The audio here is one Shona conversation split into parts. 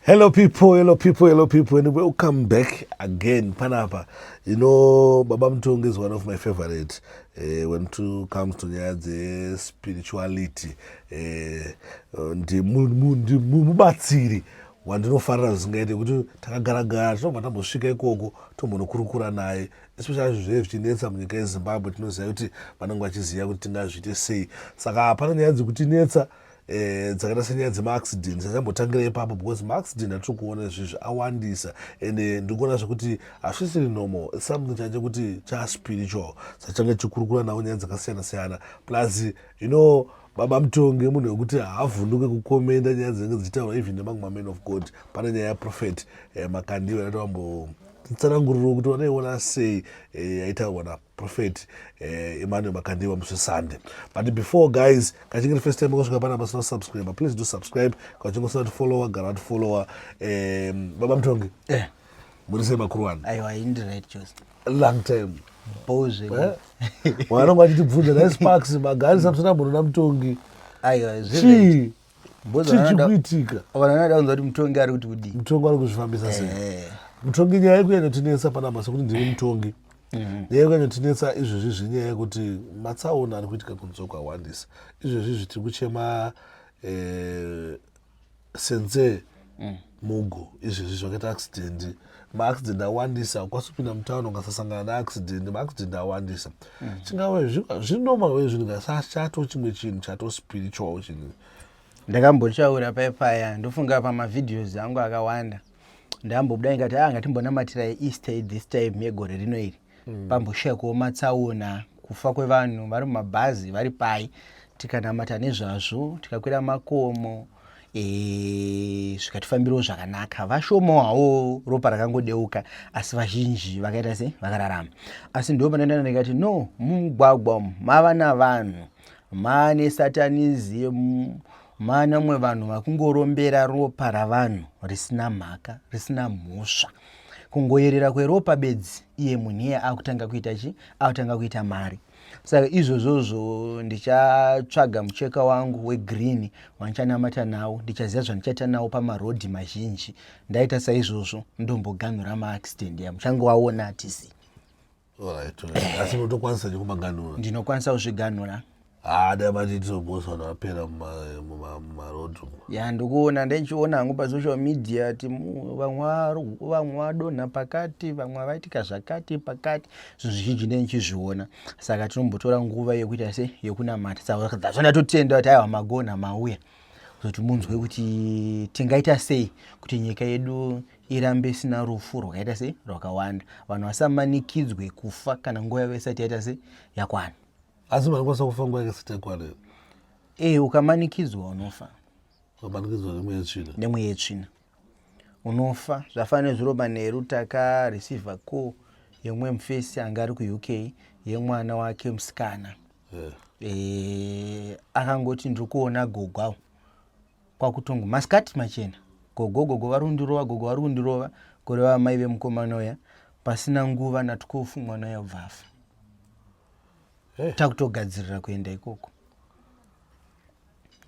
Hello people, hello people, hello people, and welcome back again. Panapa, Baba Mutongi is one of my favorite when it comes to nyaya spirituality. Ndi mubatsiri wandinofarira zvisingaite kuti takagara-gara tinobva tambosvika ikoko, tombonokurukura naye, especially zvinhu zvichinetsa munyika yeZimbabwe. Tinoziva kuti vanenge vachiziva kuti tingazviite sei. Saka pane nyaya dzekutinetsa dzakaita senyaya dzemaaccident. Sachambotangira ipapo because maaccident atiri kuona izvizvi awandisa, and ndikuona zvekuti hazvisiri normal, something chacho kuti chaspiritual. Sachange chikurukura navo nyaya dzakasiyana siyana. Plus, Baba Mutongi munhu wekuti haavhunduke kukomenda nyaya dzinenge dzichitaurwa, even nemamwe mamen of God. Pane nyaya yaProphet Makandiwa yati vambo titsananguriro kuti vanaiona sei yaitaurwa naProphet Emmanuel Makandiwa musi Sunday. But before, guys, kachinge first time kusvika panapa usina subscribe, please do subscribe. Kachinge usina tifollower, gara tifollower. Baba Mutongi, muri sei, makuru wani? Aiwa, indi right chose. Long time. Bozve. Vanonge vachitibvunza nai Sparks magarisa musina mbonona Mutongi. Aiwa. Chii chii chikuitika? Vanhu vanoda kunzwa kuti Mutongi ari kuti kudii. Mutongi ari kuzvifambisa sei? Mutongi, nyaya yekuyanyotinetsa panapa, sekuti ndiri mutongi, nyaya yekuyanyotinetsa izvezvi zvinyaya yekuti matsaona ari kuitika kunze kwawandisa izvezvi. Zvitiri kuchema senze mugo izvezvi zvakaita accident, maaccident awandisa. Ukwanisa kupinda mutauni ukasasangana neaccident. Maaccident awandisa. Chingave zvinormal zvinhu, chato chimwe chinhu chato spiritual chinhu. Ndakambotaura paipaya, ndofunga pamavideos angu akawanda ndambobuda ndikati, a ngatimbonamatira Easter this time yegore rino iri, pamboshayikawo matsaona, kufa kwevanhu vari mumabhazi vari pai. Tikanamata nezvazvo, tikakwira makomo, zvikatifambirawo zvakanaka. Vashomawo hawo ropa rakangodeuka, asi vazhinji vakaita se vakararama. Asi ndo panoenda ndikati, no, mumugwagwa umu mava navanhu, maane satanism, maana mumwe vanhu vakungorombera ropa ravanhu risina mhaka, risina mhosva. Kungoyerera kweropa bedzi, iye munhu iye akutanga kuita chi akutanga kuita mari. Saka izvozvozvo ndichatsvaga mucheka wangu wegreen wandichanamata nawo. Ndichaziva zvandichaita nawo pamarodhi mazhinji. Ndaita saizvozvo, ndomboganhura maaccident ya muchangowaona tisi. Alright, asi unotokwanisa nekumaganhura? Ndinokwanisa kuzviganhura. Ha, dai matitizobosa vanhu vapera mumarodhi umu. Ya, ndikuona, ndichiona hangu pasocial media ti vamwe vadonha pakati, vamwe vaitika zvakati pakati. Zvinhu zvizhinji ndendichizviona. Saka tinombotora nguva yekuita se yekunamata. Saka dzazvo ndatotenda kuti aiwa, magona mauya kuzoti munzwe kuti tingaita sei kuti nyika yedu irambe isina rufu rwakaita sei rwakawanda, vanhu vasamanikidzwe kufa kana nguva yavo isati yaita se yakwana. Asi vanokwanisa kufa nguva yakasati yakwana? E, ukamanikidzwa unofa. Ukamanikidzwa nemweya yetsvina? Nemweya yetsvina unofa. Zvafanira nezuro manheru takareceiva call yemumwe mufesi anga ari kuUK yemwana wake musikana. Akangoti, "Ndiri kuona gogo avo." Kwakutongo masikati machena, "Gogo, gogo vari kundirova, gogo vari kundirova," kureva mai vemukomana uya. Pasina nguva na12 mwana uya ubva afa. Takutogadzirira kuenda ikoko,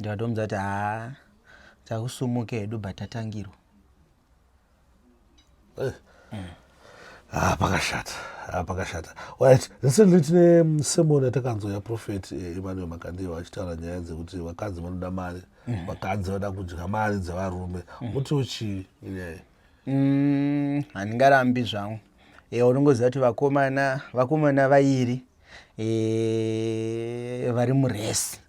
ndikatomudza kuti, "Haa, takusumuka hedu, but tatangirwa." Ah, pakashata. Ah, pakashata. Right, recently tine sermon yatakanzwa yaProphet Emmanuel Makandiwa achitaura nyaya dzekuti vakadzi vanoda mari, vakadzi vanoda kudya mari dzevarume. Mutiwo chii inyaya? Handingarambi zvangu. Unongoziva kuti vakomana vairi vari muresi.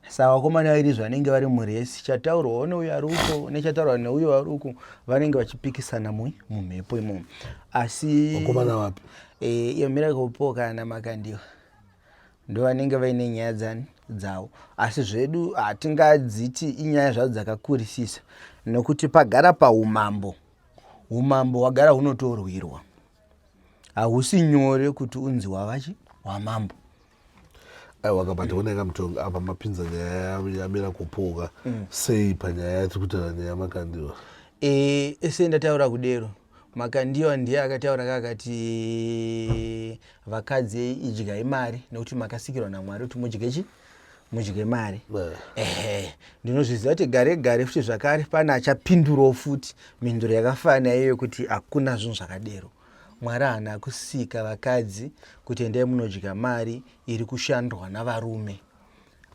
Saka vakomana vairi zvanenge vari muresi, chataurwawo neuyo ari uko nechataurwa neuyo ari uko, vanenge vachipikisana mumhepo imomo. Asi Vakomana vapi? Iyo Miracle Paul kana Makandiwa ndo vanenge vaine nyaya dzani dzavo. Asi zvedu hatingadziti inyaya zvadzo dzakakurisisa, nokuti pagara paumambo, umambo hwagara hunotorwirwa. Hausi nyore kuti unzi wavachi wamambo. Aiwa, kabati oneka Mutongi, apa mapinza nyaya yaMiracle Paul sei panyaya yatiri kutaura, nyaya yaMakandiwa? Ese ndataura kudero, Makandiwa ndiye akataura kakati, "Vakadzi, idyai mari nekuti makasikirwa naMwari kuti mudye chi Mudye mari. Ehe, ndinozviziva kuti gare gare futi zvakare pane achapindurawo futi mhinduro yakafanana iyoyo kuti hakuna zvinhu zvakadero. Mwari haana kusika vakadzi kuti endai munodya mari iri kushandwa navarume.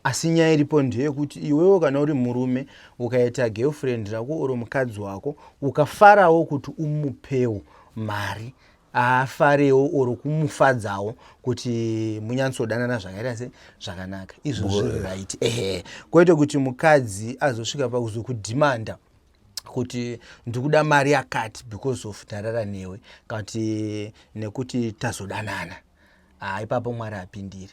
Asi nyaya iripo ndeyekuti iwewe kana uri murume ukaita girlfriend rako or mukadzi wako ukafarawo kuti umupewo mari afarewo or kumufadzawo kuti munyatsodanana zvakaita se zvakanaka izvo zviri right ehe kwete kuti mukadzi azosvika pakuzokudhimanda kuti ndikuda mari yakati because of ndarara newe kana kuti nekuti tazodanana ah, ipapo mwari apindire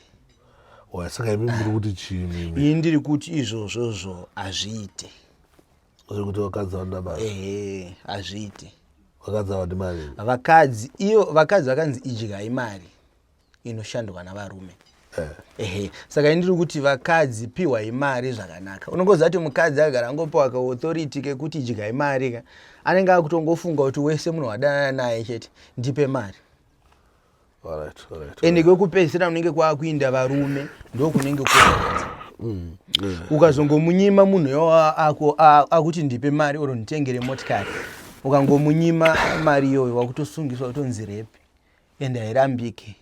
saka imi muri kuti chii ini ndiri kuti izvozvozvo hazviite zvekuti vakadzi vanoda mari ehe hazviite vakadzi havadi mari vakadzi iyo vakadzi vakanzi idyai mari inoshandwa navarume eh. Ehe saka ini ndiri kuti vakadzi pihwai mari zvakanaka unongoziva kuti mukadzi akagara angopiwa kaauthority kekuti idyai mari ka anenge akutongofunga kuti wese munhu wadanana naye chete ndipe mari ende kwekupedzisira kunenge kwakuinda varume ndokunenge kuedza mm, ukazongomunyima munhu yo akuti ndipe mari or nditengere motikari ukangomunyima mari iyoyo wakutosungiswa kutonzi repi ende hairambike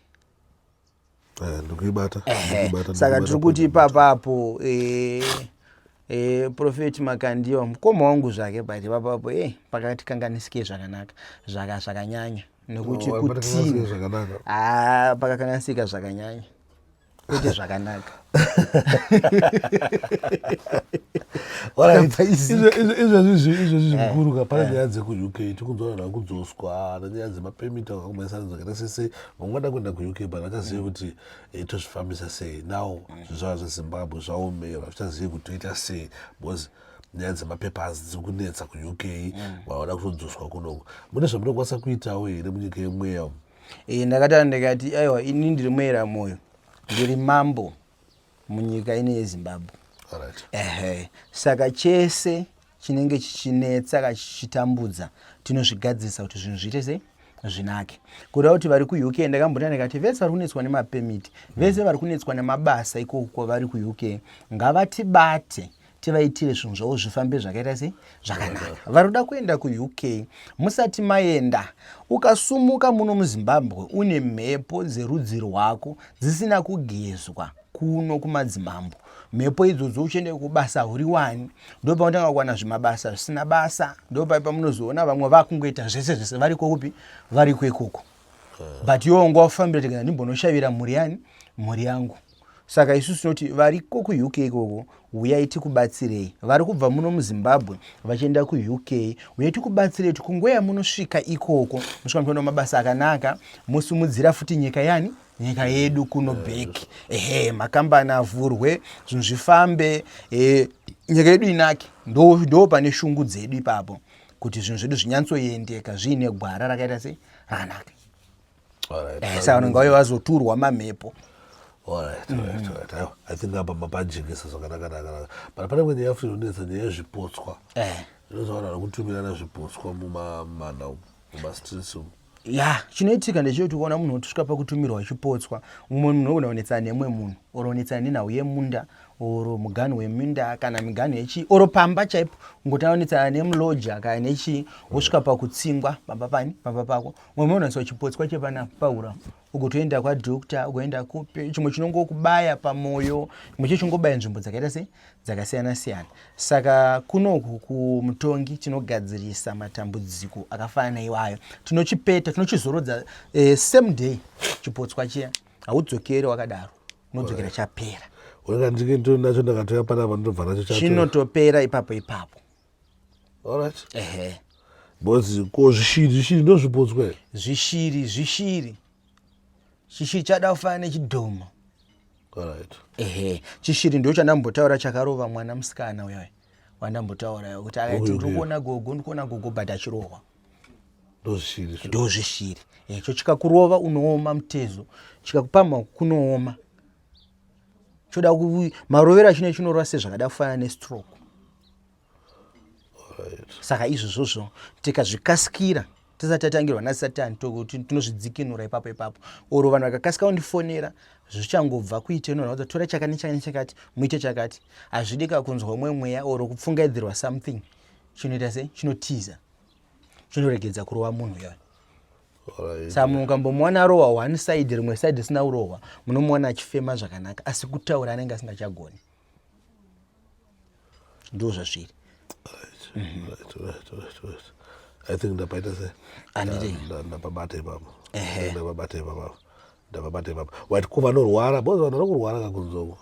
eh, ndikuibata saka tiri kuti ipapapo eh, eh, profeti makandiwa mukoma wangu zvake but ipapapo e pakati kanganisikei zvakanaka zvakanyanya nekuti oh, kutii ah, pakakanganisika zvakanyanya kwete zvakanaka izvezvi izvezvi zvikuru ka pane nyaya dzekuuk tikunzwa vanhu vakudzoswa nenyaya dzemapemita vakakumaisana dzakaita sese vamwe vada kuenda kuuk but vachazive kuti eh, tozvifambisa sei now zvizvava zvezimbabwe zvaomerwa zvichazive kuti toita sei because nyaya dzemapapers dziri kunetsa kuuk vavada kutodzoswa kunoku mune zvamunokwanisa kuitawo here munyika yemweya umu Eh, ndakataura ndikati aiwa ini ndiri muera moyo ndiri mambo munyika ino yezimbabwe Alright. ehe saka chese chinenge chichinetsa ka chichitambudza tinozvigadzirisa kuti zvinhu zviite sei zvinake kureva kuti vari kuuk ndakambota ndikati vese vari kunetswa nemapemiti vese vari kunetswa nemabasa ikoko kwavari kuuk ngavatibate tivaitire zvinhu zvavo zvifambe zvakaita sei zvakanaka vari kuda kuenda kuuk musati maenda ukasumuka muno muzimbabwe une mhepo dzerudzi rwako dzisina kugezwa kuno kumadzimambo mhepo idzodzo uchienda kubasa huriwani ndopaunotanga kuwana zvimabasa zvisina basa ndopai pamunozoona vamwe vakungoita zvese zvese variko kupi variko ikoko but iwe wanga wafambira tikana ndimbonoshavira mhuri yani mhuri yangu saka isusu tinoti variko kuuk ikoko huyai tikubatsirei vari kubva muno muzimbabwe vachienda kuuk huyai tikubatsirei kuti kunguva yamunosvika ikoko musvika muchiona mabasa akanaka mosimudzira futi nyika yani nyika yedu kuno back ehe makambani avhurwe zvinhu zvifambe e, nyika yedu inake ndo, ndo pane shungu dzedu ipapo kuti zvinhu zvedu zvinyatsoendeka zviine gwara rakaita sei rakanaka eh, saka vanenge vauye vazoturwa mamhepo i think apa mapajekesa zvakanakanaka but pane imwe nyaya futi inonetsa nyaya yezvipotswa eh. inoza vanhu vari kutumirana zvipotswa mumamana umu mumastreets umu ya chinoitika ndechekuti ukaona munhu otosvika pakutumirwa chipotswa mumwe munhu ogona kunetsana nemumwe munhu or onetsana nenhau yemunda or muganhu weminda kana miganhu yechii or pamba chaipo ungotanga kunetsana nemuloja kana nechii wosvika pakutsingwa pamba pani pamba pako mumwe munhu unoiswa chipotswa chepana paura ugotoenda kwadoctor ugoenda kupi chimwe chinongokubaya pamoyo chimwe chechingobaya nzvimbo dzakaita sei dzakasiyana siyana saka kunoku kumutongi tinogadzirisa matambudziko akafanana iwayo tinochipeta tinochizorodza eh, same day chipotswa chiya haudzokeri wakadaro unodzokera chapera nacho ndakatoya panapa ndobva nacho chinotopera ipapo ipapo alright ehe because ko zvishiri zvishiri ndozvipotswa here zvishiri zvishiri chishiri chada kufanana nechidhoma alright ehe chishiri ndo chandambotaura chakarova mwana musikana uyoyo wandambotaura kuti akati ndiri kuona gogo ndiri kuona gogo but achirohwa ndozvishiri ndozvishiri echo chikakurova unooma mutezo chikakupamha kunooma choda marovero achino chinorova sezvakada kufanana nestroke saka izvozvozvo tikazvikasikira Tisati tatangirwa nasatani tinozvidzikinura ipapo ipapo. Or vanhu vakakasika kundifonera zvichangobva kuita inoona tora chakati nechakati nechakati muite chakati. Hazvidi ka kunzwa umwe mweya or kupfungaidzirwa something chinoita sei chinotiza chinoregedza kurova munhu uyoyo. Saka munhu ukambomuwana arohwa one side rimwe side risina kurohwa munomuwana achifema zvakanaka asi kutaura anenge asingachagoni. Ndo zvazviri. I think ndapaita se ndapabata ipapo. Ndapabata ipapo. Ndapabata ipapo. Wati ko vanorwara because vanhu vari kurwara kakunzoko.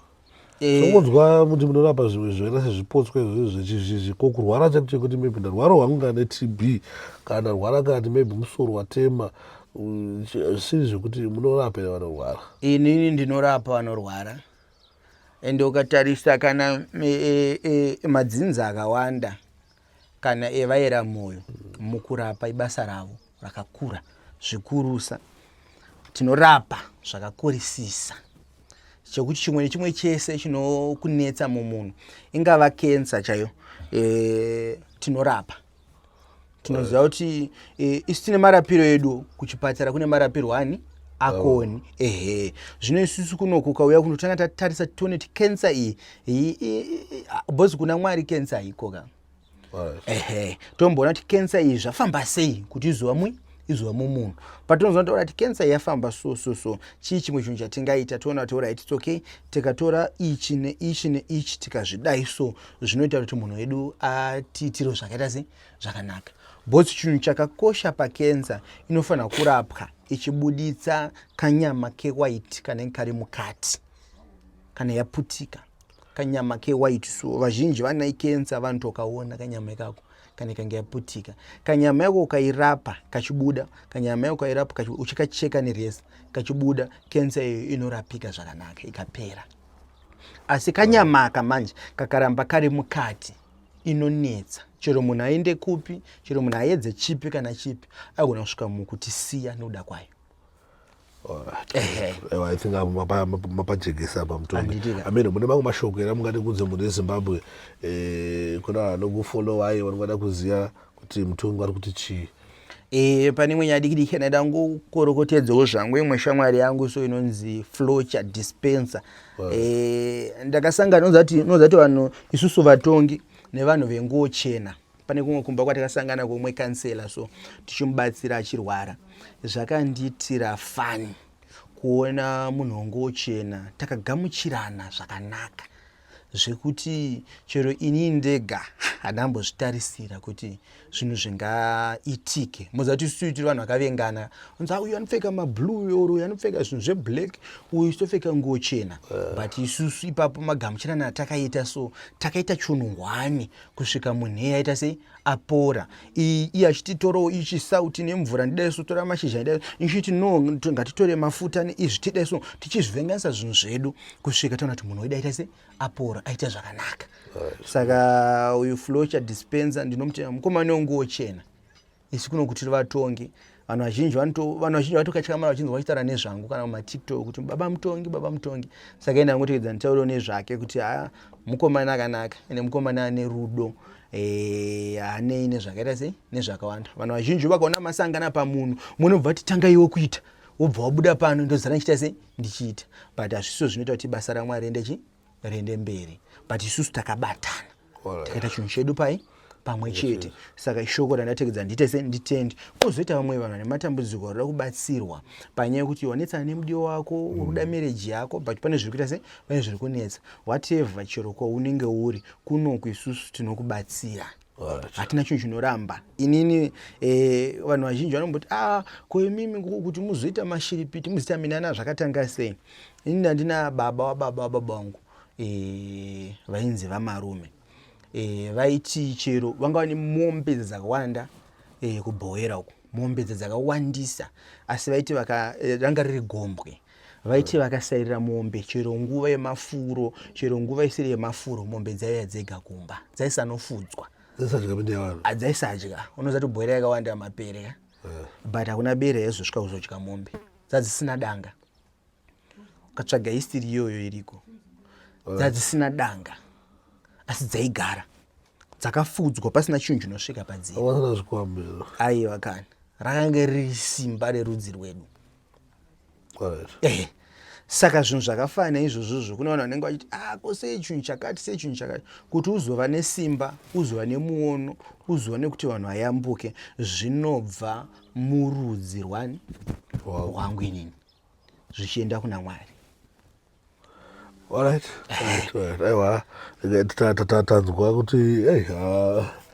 Sokunzwa kuti munorapa zvimwe zvakaita sezvipotswa izvozvo zvechizhizhi ko kurwara chaiko chekuti maybe ndarwara hwangu kana neTB kana ndarwara kana kuti maybe musoro watema zvisiri zvekuti munorapa here vanorwara. Inini ndinorapa vanorwara ende ukatarisa kana e, e, e, madzinza akawanda kana evaera moyo mukurapa ibasa ravo rakakura zvikurusa tinorapa zvakakurisisa chekuti chimwe nechimwe chese chinokunetsa mumunhu ingava kensa chaiyo e, tinorapa tinoziva kuti e, isu tine marapiro edu kuchipatara kune marapiro ani akoni oh. Ehe zvino isusu kunoku ukauya kunotanga tatarisa tione kuti kensa iyi bhozi kuna mwari kensa haiko ka. Ehe tomboona kuti kensa iyi zvafamba sei kuti izova mui izova mumunhu patinozoona taura kuti kensa iyi yafamba so so so chii chimwe chinhu chatingaita toona kuti orit its okay tikatora ichi neichi neichi tikazvidai so zvinoita kuti munhu wedu atiitire zvakaita sei zvakanaka bhozi chinhu chakakosha pakensa inofanira kurapwa ichibuditsa kanyama kewhite kanenge kari mukati kana yaputika kanyama kewhite so vazhinji vana ikensa vanotokaona kanyama ikako kana ikange yaputika kanyama yako ukairapa kachibuda kanyama yako ukairapa uchikacheka nereza kachibuda kensa iyo inorapika zvakanaka ikapera asi kanyama aka manje kakaramba kari mukati inonetsa chero munhu aende kupi chero munhu aedze chipi kana chipi agona kusvika mukutisiya nekuda kwayo. I think mapajekesa apa mutongi. Amene mune mamwe mashoko here amungade kunze mhuri yeZimbabwe eh, kuna vanokufollowai vanongada kuziva kuti mutongi vari kuti chii? E, pane imwe nyaya diki diki ndaida ngokorokotedzawo zvangu imwe shamwari yangu so inonzi Flocha Dispenser. E, ndakasangana unoziva kuti vanhu isusu vatongi nevanhu venguo chena pane kumwe kumba kwatakasangana kumwe kansela so tichimubatsira achirwara zvakandiitira fani kuona munhu wenguo chena takagamuchirana zvakanaka zvekuti chero ini ndega handambozvitarisira kuti zvinhu zvingaitike moziva kuti isusu tiri vanhu vakavengana unzi ah, uyu anopfeka mablue or uyu anopfeka zvinhu zveblack uyu topfeka nguo chena but isusu ipapo magamuchirana atakaita so takaita chunhu hwani kusvika munhu iye aita sei apora iye achiti torawo ichi sauti nemvura ndidai so tora mashizha ndidai ichiti no ngatitore mafuta neizvi tidai so tichizvivenganisa zvinhu zvedu kusvika taona kuti munhu wedu aita sei apora aita zvakanaka saka uyu flocha dispenser ndinomutenda mukomana wenguo chena isu kuno kuti vatongi vanhu vazhinji vanhu vazhinji vatokatyamara vachinzwa vachitaura nezvangu kana mumatiktok kuti baba mutongi baba mutongi saka enda angotevedza nditaurewo nezvake kuti ha mukomana akanaka ende mukomana ane rudo eh, haanei nezvakaita sei nezvakawanda vanhu vazhinji vakaona masangana pamunhu munobva vati tanga iwe kuita wobva wabuda pano ndozara ndichiita sei ndichiita but hazvisiwo zvinoita kuti basa ramwari riende chi riende mberi but isusu takabatana takaita chinhu chedu pai pamwe chete saka ishoko randatekedza ndiite se nditende kwozoita vamwe vanhu vane matambudziko varikuda kubatsirwa panyaya yekuti wanetsana nemudiwa wako uri kuda mm. marriage yako but pane zviri kuita se pane zviri kunetsa whatever chero kwaunenge uri kunoku isusu tinokubatsira hatina chinhu chinoramba inini eh, vanhu vazhinji vanomboti ah ko imimi kuti muzoita mashiripiti muzoita minana zvakatanga sei inini handina baba wababa wababa wangu eh, vainzi vamarume eh, vaiti chero vanga vane mombe dzakawanda eh, kubhowera uko mombe dzakawandisa asi vaiti vaka eh, ranga riri gombwe vaiti vakasairira mombe chero nguva yemafuro chero nguva isiri yemafuro mombe dzaiuya dzega kumba dzaisanofudzwa dzaisadya unoziva kuti bhowera yakawanda mapere ka eh. but hakuna bere yaizosvika kuzodya mombe dzadzisina danga ukatsvaga history iyoyo iriko dzadzisina danga asi dzaigara dzakafudzwa pasina chinhu chinosvika padziri aiwa kani. Rakanga riri simba rerudzi rwedu. Eh, saka zvinhu zvakafanana izvozvozvo kune vanhu vanenge vachiti ah, ko sei chinhu chakati, sei chinhu chakati. Kuti uzova nesimba, uzova nemuono, uzova nekuti vanhu vayambuke, zvinobva murudzi rwani rwangu inini, zvichienda kuna Mwari. Alright, alright, aiwa, tanzwa kuti ei.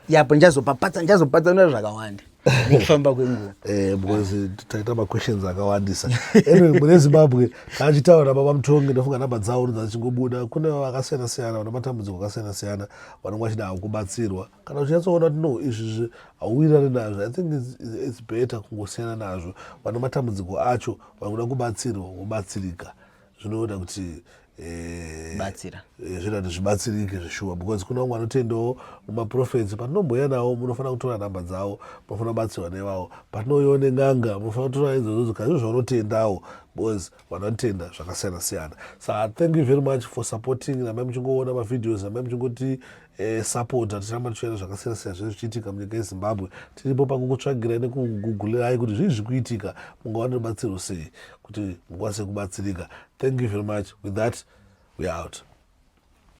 Yapo ndichazopapatsa, ndichazopatsanura zvakawanda nekufamba kwenguva. Because taita maquestions akawandisa. Anyway, mune Zimbabwe tachitaura baba Mutongi, ndofunga namba dzavo dzichingobuda. Kune vakasiyana siyana vane matambudziko akasiyana siyana, vanenge vachida kubatsirwa. Kana uchinyatsoona kuti no, izvi hauwirirani nazvo, I think it's better kungosiyana nazvo. Vane matambudziko acho, vakuda kubatsirwa, vobatsirika. Zvinoda kuti batsira. Zvinoda kuti zvibatsirike zveshuwa, because kuna vamwe vanotendawo mumaprofets. Patinomboya nawo, munofanira kutora nhamba dzavo, munofanira kubatsirwa nevavo. Patinouyawo nen'anga, munofanira kutora idzodzo kana izvo zvaunotendawo, because vanhu vanotenda zvakasiyana siyana. Saka thank you very much for supporting. Rambai muchingoona mavideos, rambai muchingoti sapota. Tichiramba tichiona zvakasiyana siyana zvinenge zvichiitika munyika yeZimbabwe. Tiripo pakukutsvagirai nekugugulirai kuti zvii zviri kuitika, mungawana rubatsiro sei kuti mukwanise kubatsirika. Thank you very much. With that, we are out.